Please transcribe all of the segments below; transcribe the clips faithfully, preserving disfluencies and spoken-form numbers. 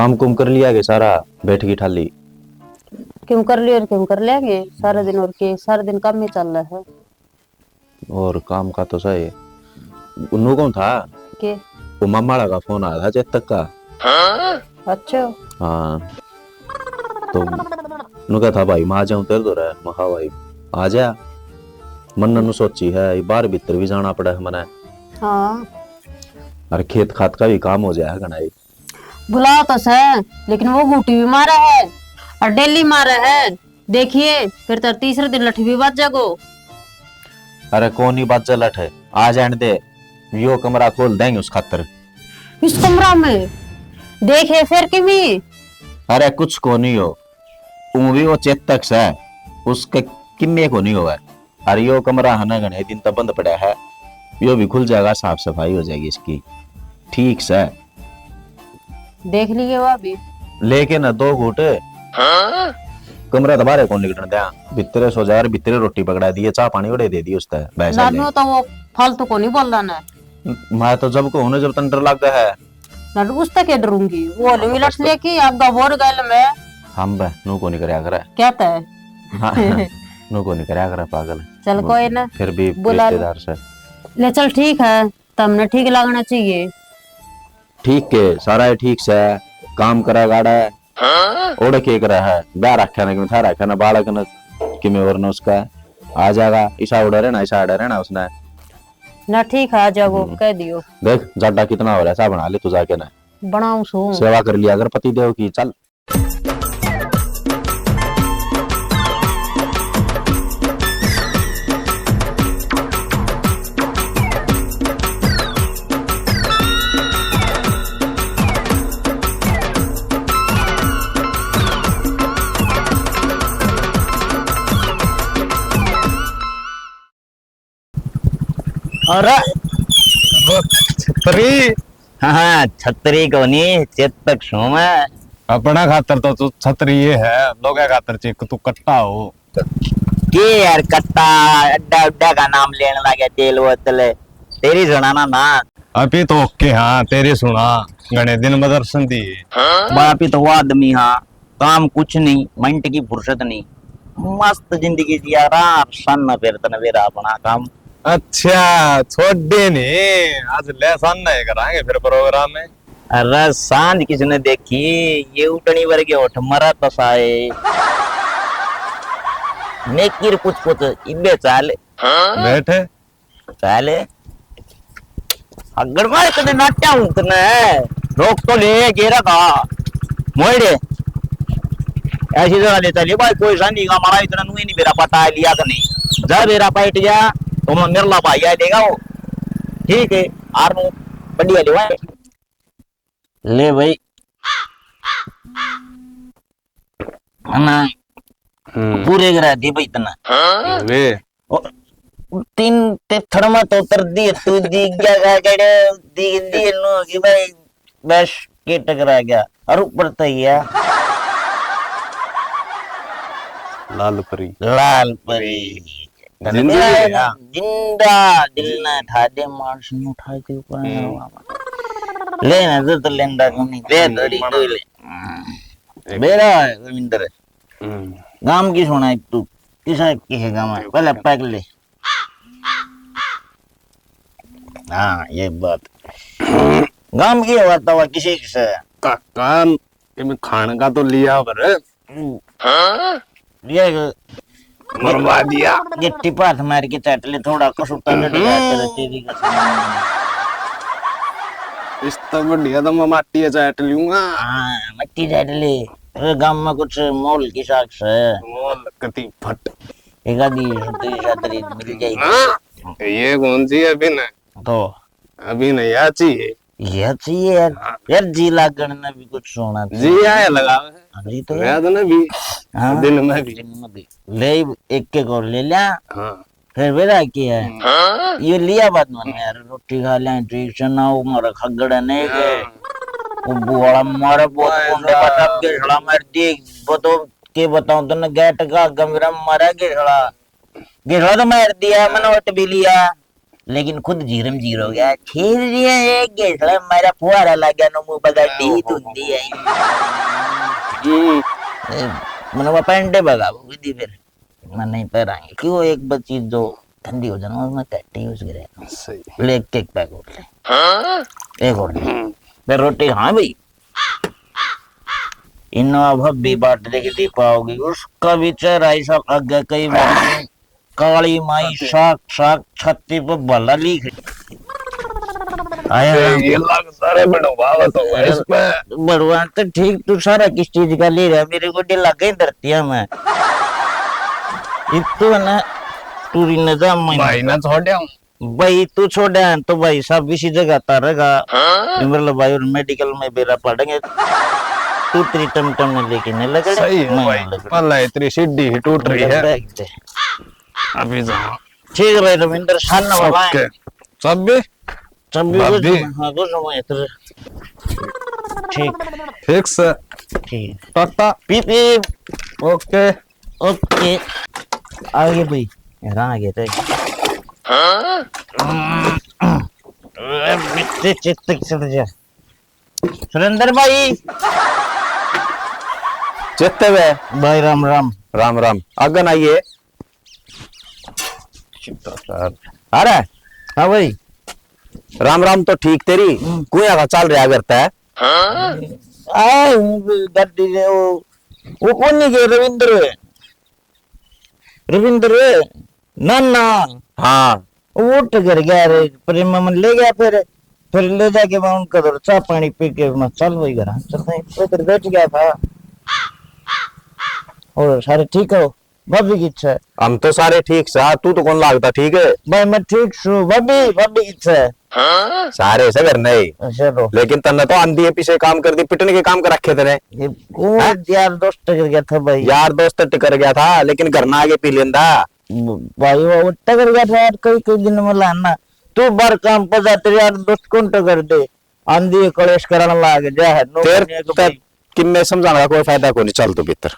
काम कुम कर लिया के सारा, बैठ गई ठाली? क्यों कर लियो और क्यों कर लेंगे, सारा दिन और के, सारा दिन काम में चल रहा है। और काम का तो सही। नू कौन था? के? वो मामा वाला का फोन आया था चेतक का। अच्छा। हाँ। तो नू कहा था, "भाई, मैं आ जाऊं तेरे धोरे?" मैं कहा, "भाई, आ जा।" मन नू सोची है, ये बाहर भीतर भी जाना पड़ा है मने। हाँ। और खेत खात का भी काम हो जाए है घना ही। बुला तो सै, लेकिन वो घूटी भी मारे है और डेली मारे है। देखिए, फिर तो तीसरे दिन लठ भी बाजेगो। अरे कोनी बाजे लठ, आ जान दे, यो कमरा खोल देंगे उस खातर। इस कमरा में देखे फिर किमी। अरे कुछ कोनी हो, ऊं भी वो चेतक सै, उसके किमे कोनी होवे। अरे यो कमरा है ना घणे दिन तक बंद पड़ा है, यो भी खुल जाएगा, साफ सफाई हो जाएगी इसकी। ठीक सै। देख लिए भाभी। लेके ना दो घूट। हाँ? कमरा तो बाहर कौन निकलने दिया, भीतरे सो जा, भीतरे रोटी पकड़ा दिए, चाय पानी उड़े दे दिए उसते। भैंसा ने। नानू तो वो फालतू को नहीं बोलता ना। मैं तो जब को हूं ना, जब तन डर लग है। नानू उसते के डरूंगी, वो हलवी लठ लेके आगा बोर गल में। हम बे नू को नहीं करया करे। क्या तय? हाँ, नू को नहीं करया करे पागल। चल कोई ना, फिर भी बुला लो। रिश्तेदार से। ले चल ठीक है, तमने ठीक लागना चाहिए। ठीक के, सारा ही ठीक सै, काम करा गाड़ा है। ओड़े के करा है, ब्याह रखा ना, किमें था रखा ना, बालक ना, किमें और ना उसका आ जाएगा, इसा उड़ा रहना, इसा आड़ा रहना उसने। ना ठीक है, आ जाओ, हम्म। कह दियो। देख, जाडा कितना हो रहा है, सा बना ले तू जाके ना। बनाऊं सू। सेवा कर लिया कर पति देव की, चल। अरे, छतरी। हाँ, छतरी कोनी, चेतक सूं मैं। अपना खातर तो तू छतरी ये है, लोगा खातर चिक तू कट्टा हो। के यार कट्टा, अड्डा उड्डा का नाम लेने लगे, तेल बोतल। तेरी सुनाना ना। अभी तो ओके, हाँ, तेरी सुना। घणे दिन में दर्शन दिए। बापी तो वो आदमी, हाँ। काम कुछ नहीं, मिनट की फुर्सत नहीं, मस्त जिंदगी जिया रहा, सन फिर तन बेरा अपना काम। अच्छा, छोड़े नहीं, आज ले सन है करांगे फिर प्रोग्राम में। अरे सांझ किसने देखी, ये उठनी वर्गे उठ मरा तो साए। नेकीर कुछ कुछ इबे चाल। बैठे। पहले अगड़ मार तने नाट्या हूं तने। रोक तो ले, गेरा का। मोड़े। ऐसी जगह ले चलिए भाई, कोई सा नहीं का मारा इतना नुए नहीं बेरा पटा लिया तो नहीं। जब बेरा पट गया, तो मैं मेरला भाई आ देगा वो। ठीक है, आर नु बढ़िया ले भाई। ले भाई। है ना? हम्म। पूरे करा दी भाई इतना। वे। ओ, तीन ते थड़ में तो उतर दी, तू दी क्या गा गड़े, दी, दी नो की भाई, बस के टकरा गया। और ऊपर तो ही है। लाल परी। लाल परी। जिंदा है ना? जिंदा, दिल ने ठा दे, मानस ने उठा के ऊपर। हम्म। ले ना, तो, तो लेंदा को नहीं, ले हम्म, थोड़ी मना। कोई ले। हम्म। एक बेरा है, रविंद्र। हम्म। गाम की सुना एक तू, किसा की है गाम है? पहले पैक ले। हाँ, ये बात। गाम की बात तो किसी से? काका, इनमें खाने का तो लिया पर। ये मरवा दिया। गिट्टी पाथ मार के चाट ले, थोड़ा कसूता कट गया तेरे, तेरी कसम। इस तो बढ़िया तो मैं माटी चाट लूंगा। हाँ, माटी चाट ले। अरे गांव में कुछ मोल की साख से। मोल कति फट। एक आधी सतरी सतरी मिल जाएगी। हाँ, ये कौन सी है अभी ना? तो अभी नहीं, या चाहिए। या चाहिए यार। हाँ। यार, जी लागण ने भी कुछ सोना चाहिए। जी आया लगावे। हाँ, जी तो याद ना भी। हाँ। दिन में भी। दिन में भी। ले, एक एक और ले लिया। हाँ। फिर बेरा के है। हाँ। ये लिया बाद में यार, रोटी खा लें, ठीक से ना हो, मारा खगड़ नहीं गए। हाँ। वो बुआला मारे बहुत भाई कुंडे साहब। बता के सड़ा मार दी, वो तो के बताऊं तन्ने, गेट का गमरा मारा गेसड़ा। गेसड़ा तो मार दिया, हाँ। मनोट भी लिया। लेकिन खुद झीरम झीर हो गया। खेल रही है एक गेसला, मेरा फुहारा लग गया, नो मुंह बगड़ दी धुंधी है। हम्म। ए, मने वो पैंटे भगा वो दी फिर। मैं नहीं पहरांगे। क्यों, एक बस चीज जो ठंडी हो जाना, मैं कहती यूज करे। सही। ले एक, एक पैक और ले। हाँ? एक और ले। हम्म। फिर रोटी, हाँ भाई। इन्ना भाभी बाट देख दी पाओगी, उसका भी चेहरा ऐसा लग गया कई बार। काली माई साक्षात छाती पे भला लिख। आया ए, राम। ये लग सारे बड़वा तो है इस पे। बड़वा तो ठीक, तू सारा किस चीज का ले रहा? मेरे गोडे लग गए धरतिया में। इतो ना, तू री नजा में भाई ना छोड़ दे। भाई तू छोड़ दे तो भाई साहब इसी जगह तारेगा। हाँ? मतलब भाई और मेडिकल में बेरा पड़ेंगे। तू तेरी टमटम में लेके नहीं लग रहे, सही है मैं भाई। नहीं लग रहा। पहला इतनी सीढ़ी ही टूट रही है। लग रहा है। अभी जाओ। ठीक है भाई रविंद्र, शान बाबा। ओके। सब भी? सब भी भाभी। कुछ, हाँ, कुछ समय इधर। ठीक। ठीक से। ठीक। टाटा। पीप, पीप। ओके। ओके। आ गए भाई। यार, आ गए थे। हाँ? अरे, बिट्टे चित्त चढ़ जा। सुरेंद्र भाई। चित्त है। भाई, राम राम। राम राम। आगे ना आइए। अरे, हाँ भाई। राम राम तो ठीक तेरी, हम्म। कुया का चाल रहा करता है? आ, वो गड्डी ने वो, वो कौन नहीं गए, रविंद्र? रविंद्र, ना, ना। हाँ। वो टकर गया रे, प्रेम मन ले गया फिर, फिर ले जाके मैं उनका घर चाय पानी पी के मैं चल वही घर, चल नहीं, वो फिर बैठ गया था। और सारे ठीक हो? भाभी कित सै? हम तो सारे ठीक सा, तू तो कौन लागता ठीक है? भाई मैं ठीक सू, भाभी, भाभी कित सै? सारे से घर नहीं। अच्छा तो। लेकिन तन्ने तो आंधी है पीछे काम कर दी, पिटने के काम कर रखे तने। ये वो हैं? यार दोस्त टकर गया था भाई। यार दोस्त टकर गया था, लेकिन घर ना आके पी लेंदा। भाई वो टकर गया था यार, कई, कई दिन में लाना। तू बार काम पर जा, तेरे यार दोस्त कौन टकर दे? आंधी कलेश करण लाग जा है, नो तेरे बनिया को तक भाई। किन्ने समझाने का कोई फायदा कोनी, चल तू भीतर।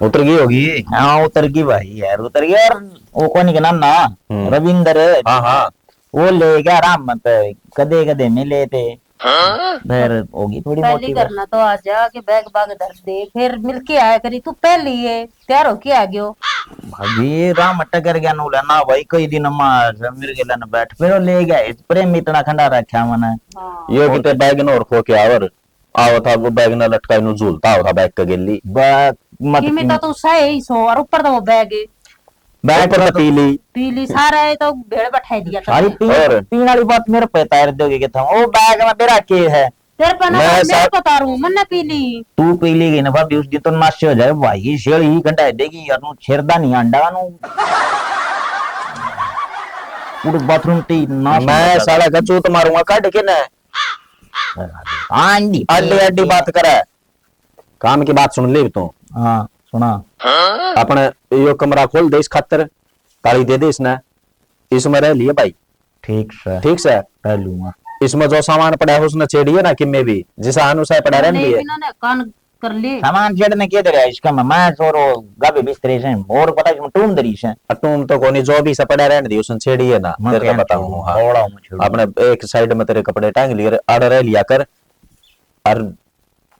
उतर गई होगी। हाँ, उतर गई भाई यार, उतर गई यार। वो कौन के नाम ना? हम्म। रविंद्र। हाँ, हाँ। वो ले गया आराम मत, कदे कदे मिले थे। हाँ? फिर होगी थोड़ी पहली मोटी करना तो आ जा के बैग बाग धर दे, फिर मिलके आया करी। तू पहली है, तैयार होके आ गयो। भाभी, राम टकर गया नूला ना भाई, कई दिन मार मेरे गेला ने बैठ, फिर वो ले गया, इस प्रेम इतना खंडा रखा मने। हाँ। यो किते बैग न और खो के आवर, आओ था वो बैग ना लटकाई नु झूलता आओ था बैग के गेली। बस मत किमी तो तू सही सो और ऊपर तो वो बैग है। बैग ऊपर तो तो पीली। पीली सारा है तो भेड़ बैठा दिया था। सारी पीली, और? पीने वाली बात मेरे पे तार दोगे कि था, वो बैग में मेरा के है? तेरे पे ना मैं मैं सा- बता रहा हूँ, मन्ने पी ली। तू पी लेगी ना भाभी, उस दिन तो नाश हो जाए भाई, ये शेल ही घंटा देगी यार, नु छेड़दा नहीं अंडा नु। पूरे बाथरूम ती नाश मैं साला का चूत मारूंगा काट के ना। आंधी अड्डी अड्डी बात करे। काम की बात सुन ले तू। हाँ, सुना। अपने यो कमरा खोल दे इस खातर, ताली दे दे इसने, इसमें रह लिए भाई। ठीक से। ठीक से। रह लूंगा। इसमें जो सामान पड़ा है उसने छेड़िए ना किम्मे भी, जिसा अनुसार पड़ा रहने दिए। इन्होंने कान कर लिए। सामान छेड़ने के दे रहा है इसका, मैं, मैं छोरो गाबे बिस्तरे से और पता है टूम दरी से। टूम तो कोनी, जो भी सा पड़ा रहने दिए उसने छेड़िए ना, मैं तेरे को बताऊं। हाँ। अपने एक साइड में तेरे कपड़े टांग लिए, आड़ रह लिया कर। और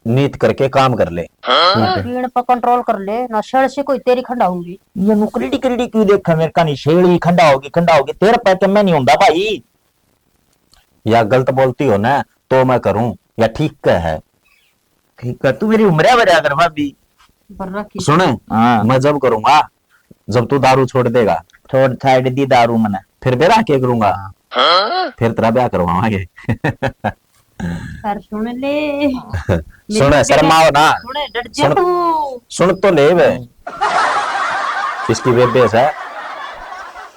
नीत करके काम कर ले। हाँ? पीण पर कंट्रोल कर ले, ना शर से कोई तेरी खंडाऊंगी। ये नु करड़ी करड़ी क्यों देखा मेरे का, नहीं शेली खंडा होगी, खंडा होगी, तेरे पे तो मैं नहीं होंदा भाई। या गलत बोलती हो ना, तो मैं करूं, या ठीक का है? ठीक है, तू मेरी उम्र है, बराबर भाभी। सुन, हाँ। मैं जब करूंगा, जब तू दारू छोड़ देगा। छोड़, छाड़ दी दारू मने। फिर बेरा के करूंगा? हाँ। फिर तेरा ब्याह करवावांगे। पर सुन ले। सुन, शर्माओ ना। सुन, डट जा तू। सुन तो ले बे। इसकी बेबे से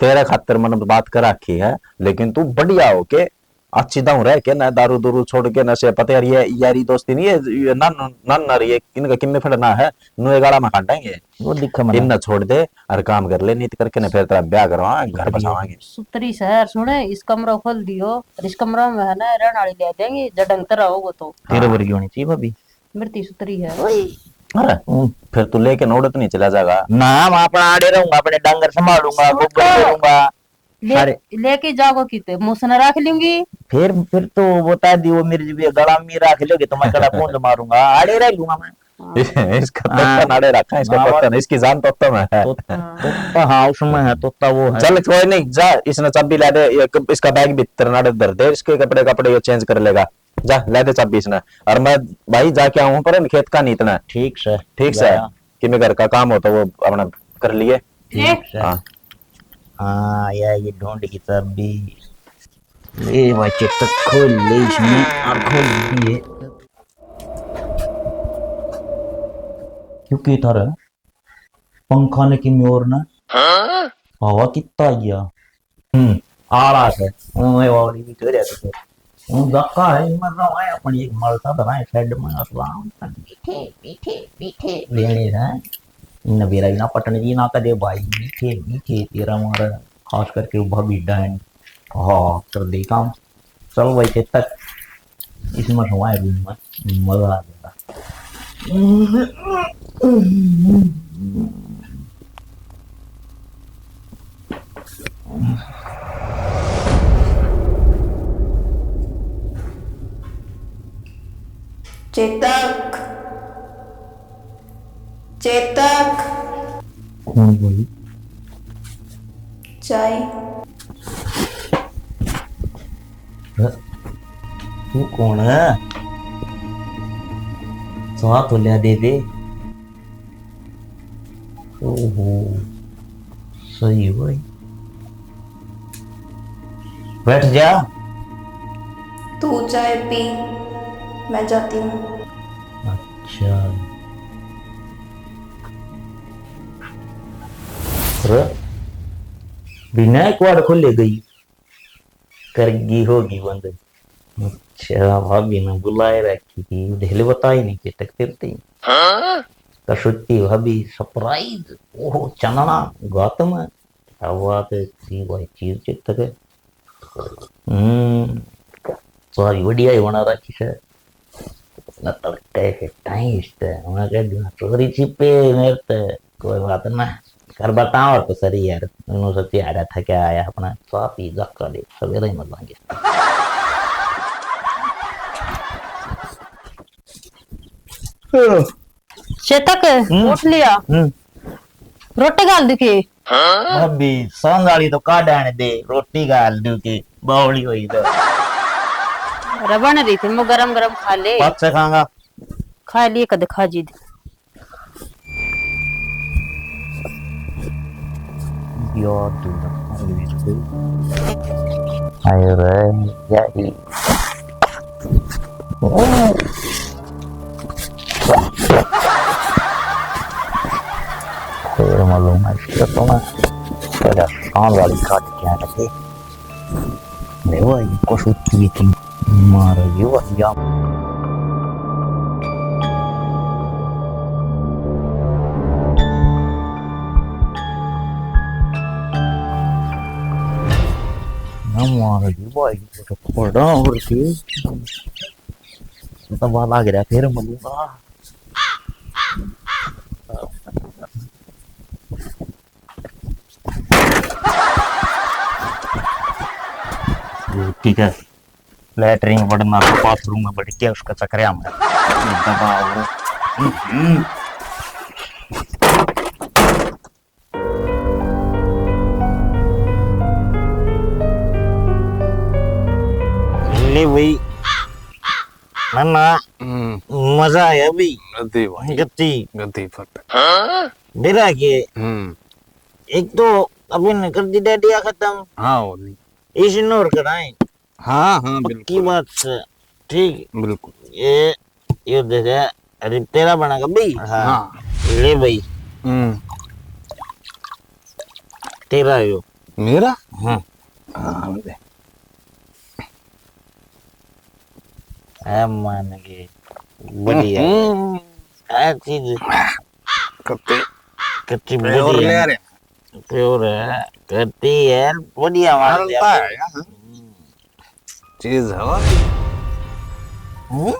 तेरे खातर मन बात कर रखी है, लेकिन तू बढ़िया हो के अच्छी दाऊ रह के ना, दारू दूरू छोड़ के, नशे पते, यार, ये यारी दोस्ती नहीं है, ये नन, नन ना रही है, इनका किन्ने फड़ना है, नुए गाला में काटेंगे। वो दिख मना। इन्ना छोड़ दे और काम कर ले, नीत करके ना, फिर तेरा ब्याह करवा, घर बसावांगे। सुतरी शहर सुने, इस कमरा खोल दियो, और इस कमरा में है ना, रहने वाली ले देंगे, जब ढंग तरह होगो तो। तेरे वर्गी होनी चाहिए भाभी। मृत्यु सुतरी है। ओए। अरे, हम्म। फिर तू लेके नोड़त नहीं चला जाएगा? ना, मैं अपना आड़े रहूंगा, अपने डंगर संभालूंगा, गोबर करूंगा। ले, सारे लेके जाओगे किते? मूस न रख लूंगी। फिर, फिर तो बता दी, वो मेरी जब ये गला में रख लोगे तो मैं कड़ा पूंज मारूंगा, आड़े रह लूंगा मैं। हाँ। इसका हाँ। तोता नाड़े रखा, इसका हाँ, तोता नहीं, इसकी जान तोता में है। तोता, हाँ। तोता, हाँ, उसमें है, तोता वो है। चल, कोई नहीं, जा, इसने चाबी ला दे, ये क-, इसका बैग भीतर नाड़े धर दे, इसके कपड़े, कपड़े ये चेंज कर लेगा। जा, ला दे चाबी इसने। और मैं, भाई, जाके आऊँ, पर खेत का नहीं इतना। ठीक से। ठीक से। जा। कि मैं घर का काम होता, वो अपना कर लिए। ठीक से। हाँ। हाँ, या ये ढूंढ की चाबी। ए भाई, चेतक खोल ले इसने, और खोल दिए। क्योंकि थारे पंखा ने की म्योर ना हवा कितना गया। हम्म, आला से। ओए वाली भी करे तो। हूँ धक्का है, मर रहा है, अपन एक मलता तो है, shed में आराम से मीठे, मीठे, मीठे लेने हैं। नबेरा ही ना पटन जी ना कदे भाई, मीठे, मीठे तेरा मारा, खास करके वो भाभी डाइन। हाँ, कर दे काम। चल भाई, चेतक, इसमें हमारे रूम में मजा आ जाएगा। चेतक, चेतक। कौन भाई? चाय। ह-, तू कौन है? चाह तो लिया दे दे। ओहो, सही भाई। बैठ जा। तू चाय पी, मैं जाती हूँ। अच्छा। अरे, बिना एक बार खोले गई, कर गई होगी बंद। अच्छा, भाभी ने बुलाए रखी थी, ढेले बताई नहीं, चेतक फिरती। हाँ? कसुती भाभी surprise, ओहो, चंदना, गौतम, क्या बात है, सी भाई चीज चेतक है। हम्म, सारी बढ़िया ही बना रखी है। ना तड़के के टाइम इस पे, मैं कह दूँ, चोरी छिपे मेरे पे, कोई बात ना। कर बताओ और तो सही यार, उन्होंने सोची, आ रहा था क्या आया, अपना चाह पी, धक्का दे, सवेरे ही मर जाएंगे। चेतक, हम्म। उठ लिया। हम्म। रोटी घाल दी के? भाभी, सांझ वाली तो काढ़ आने दे, रोटी घाल दूं के, बावली होई तो। अरे बन रही थी, मैं गरम गरम खा ले। पाछे खाऊंगा। खा लिए कद खा जी दे। यार, दूर। हाय रे, यारी। फिर मालूम है इसके तो मैं तेरा सांझ वाली काट के आने के। ले भाई, कुछ होती है कि मार ये वाली आप। ना मार ये भाई, तो पड़ा और के। तो बाल आ गया, फिर मिलूंगा। ठीक है, लैटरिन पड़ना तो बाथरूम में बढ़ के उसका चक्कर में दबाओ। हम्म। ले भाई, ना, ना, हम्म। मजा आया भाई। गद्दी भाई। गद्दी। गद्दी फट। मेरा के? हम्म। एक तो अभी ने कर दी डैडिया खत्म। हाँ, वो नहीं। इसी नोर कराएं। हाँ, हाँ, पक्की बिल्कुल। बात से। ठीक। बिल्कुल। ये, ये देखे, अरे तेरा बना कभी? हाँ। हाँ। ले भाई। हम्म। तेरा यो। मेरा? हाँ। हाँ, दे। ए, मान गए। बढ़िया। हम्म। ए चीज। कत्ती। कत्ती pure बढ़िया। ले रहे। Pure है। कत्ती है। बढ़िया माल हल्का दिया। है यार। हम्म। चीज है वो। हम्म?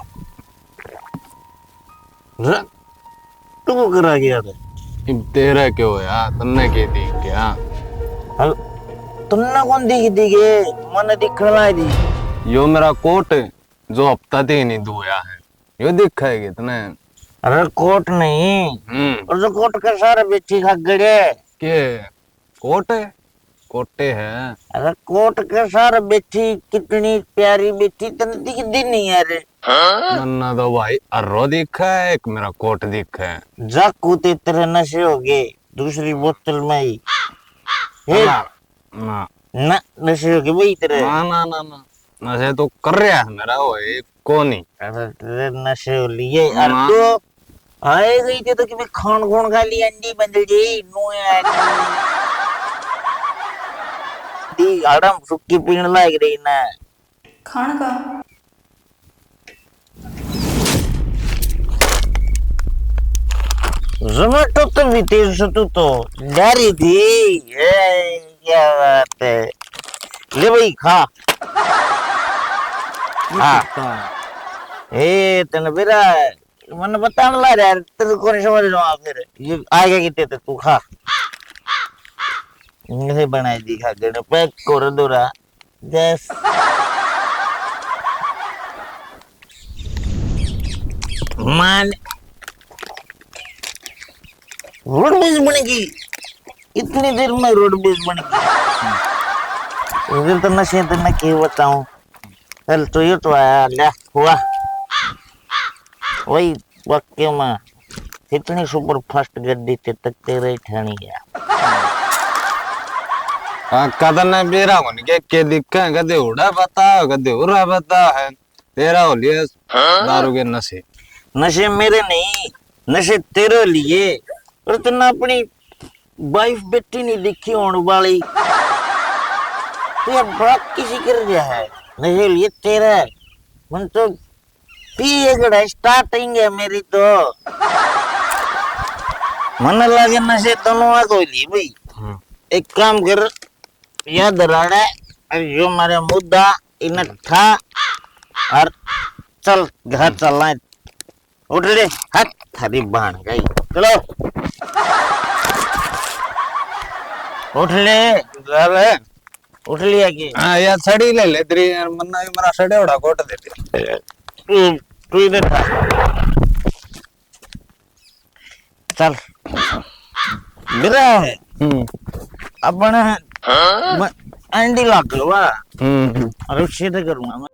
र-, तू करा गया था? इब तेरा क्यों होया? तन्ने के दिख गया? हल, तन्ने कौन दिख दी के? मने दिखण लाग दी। यो मेरा कोट, जो हफ्ता तक नहीं धोया है, यो दिखा है कितने? अरे कोट नहीं, हम्म। और जो कोट के सारे बेची खा गड़े। के? कोट है? कोटे है। अरे कोट के सारे बेची, कितनी प्यारी बेची, तन्ने दिखदी नहीं है रे। मन्ना तो भाई अर्रो दिखा है, एक मेरा कोट दिखा है। जाकू ते तेरे नशे हो गए, दूसरी बोतल में ही। हे, ना, ना। ना, नशे हो गए भाई तेरे। ना, ना, ना, ना। नशे तो कर रहा है मेरा, वो एक को नहीं। अरे तेरे नशे हो लिए यार ना। तू आए गई थी तो कि मैं खान खून खा ली, अंडी बंदड़ी, नू यार। दी आड़म सुक्की पीण लाग रही ना। खान का। Zomato तो भी तेज से तू तो डरी थी। ए, क्या बात है, ले भाई खा। हाँ। ए, तने बेरा, मन बताने ला रहा है, तेरे को नहीं समझ रहा फिर। ये आएगा कि तेरे, तू खा। नहीं बनाई दिखा, गण पैक कर दो रा। यस। मान रोडवेज बनेगी, इतनी देर में रोडवेज बनेगी। इधर तो नशे तो मैं क्या बताऊं। चल तो ये तो आया, ले हुआ वही वाक्य में। इतनी सुपर फास्ट गड्डी ते तक तेरे ही ठाणी है। आ, कदन बेरा होने के, के दिक्कत है, कदे उड़ा बता, कदे उरा बता है। तेरा हो लिए दारू के नशे। नशे मेरे नहीं, नशे तेरे लिए। और तन्ने अपनी वाइफ बेटी नहीं दिखी होने वाली। तू ये बात किसी कर रहा है? नशे लिए तेरा है। मन तो पी एक स्टार्टिंग है मेरी तो। मन लगे नशे दोनों आ कोई ली भाई। हम्म। एक काम कर, या धराड़ा और यो मारे मुद्दा इन्हें ठा और चल घर चलना। उठ ले, हट, थारी बहन गई। चलो। उठ ले। जा रहे। उठ लिया कि? हाँ, यार, सड़ी ले ले तेरी, यार, मन्ना भी मेरा सड़े उड़ा कोट दे दे। तू, तू इधर था। चल। मेरा है। हम्म। अपन म-, एंडी लाग लो, वाह। हम्म। और उससे तो करूँगा मैं।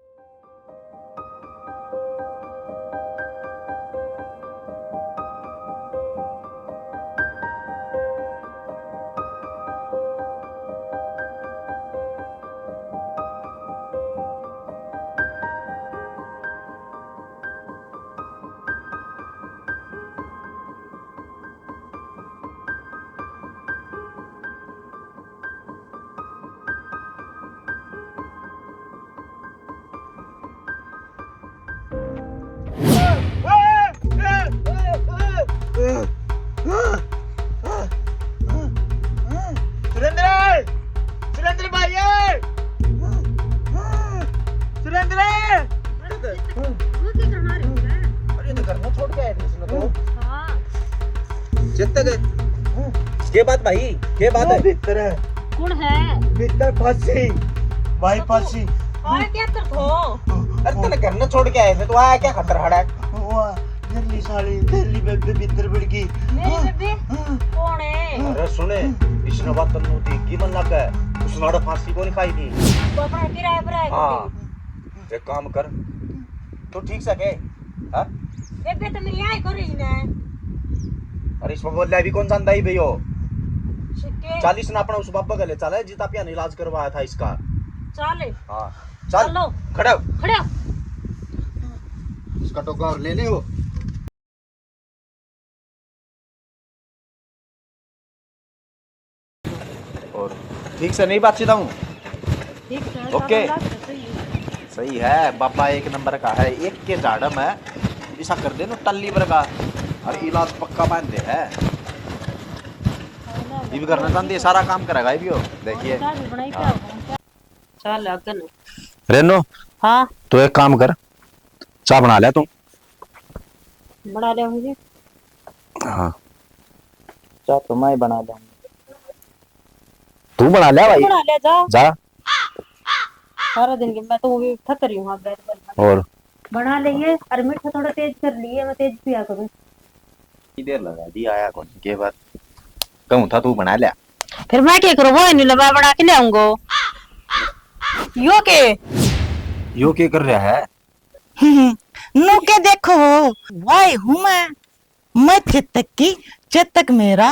सुरेंद्र! सुरेंद्र भाई! सुरेंद्र! अरे, ये तो घर में छोड़ के आए थे इसने तो। हाँ। चेते गए। के बात भाई, के बात वो है? भीतर है। कौन है? भीतर फंसी। भाई फंसी। और क्या कर थो? अरे, तने घर में छोड़ के आए थे, तो आया क्या खतर खड़ा है? वो दिल्ली साली, दिल्ली बेबे भीतर बढ़ गई। मेरी हाँ, बेबे? हाँ। कौन है? अरे सुने, इसने बात तन्नू दी की मन लग है। उसने फांसी को नहीं खाई थी। वो अपना किराया पर आया हाँ। करती। एक काम कर, तू ठीक से के? हाँ? बेबे तो मेरी आई कर रही ना। अरे इसमें बोल ले, अभी कौन जानता ही भैयो? छिक्के। चालीस ना अपना उस बाबा गले चले, जिता पिया ने इलाज करवाया था इसका। चले। हाँ। चल। चलो। खड़े हो। खड़े हो। इसका टोका और ले ले वो। और ठीक से नहीं बातचीत हूँ? ठीक से, ओके। सारा लाग तो सही है। सही है, बाबा एक नंबर का है, एक के झाड़ में ऐसा कर दे नो टल्ली वर्गा, और इलाज पक्का बांध दे है। ये भी करना चाहती है, सारा काम करेगा ये भी हो, देखिए। चाय भी बनाई क्या हाँ। होगा? चाय लाग गए ना। रेनो, हाँ। तू एक काम कर, चाय बना ले तू। बना ले मुझे। हाँ। चाह तो मैं ही बना दूंगा। तू बना ले भाई। बना ले जा। जा। सारा दिन की मैं तो वो भी थक रही हूँ। हाँ, बैठ कर और बना लेंगे। और मीठा थोड़ा तेज कर लिए, मैं तेज पिया करूँ। की देर लगा दी, आया कौन? के बात? कहूँ था तू बना ले। फिर मैं क्या करूँ, वो ही नहीं लगा, बना के ले आऊंगा। यो के? यो के कर रहा है? नु के देखो, वाई हूँ मैं, मैं चेतक की, चेतक मेरा।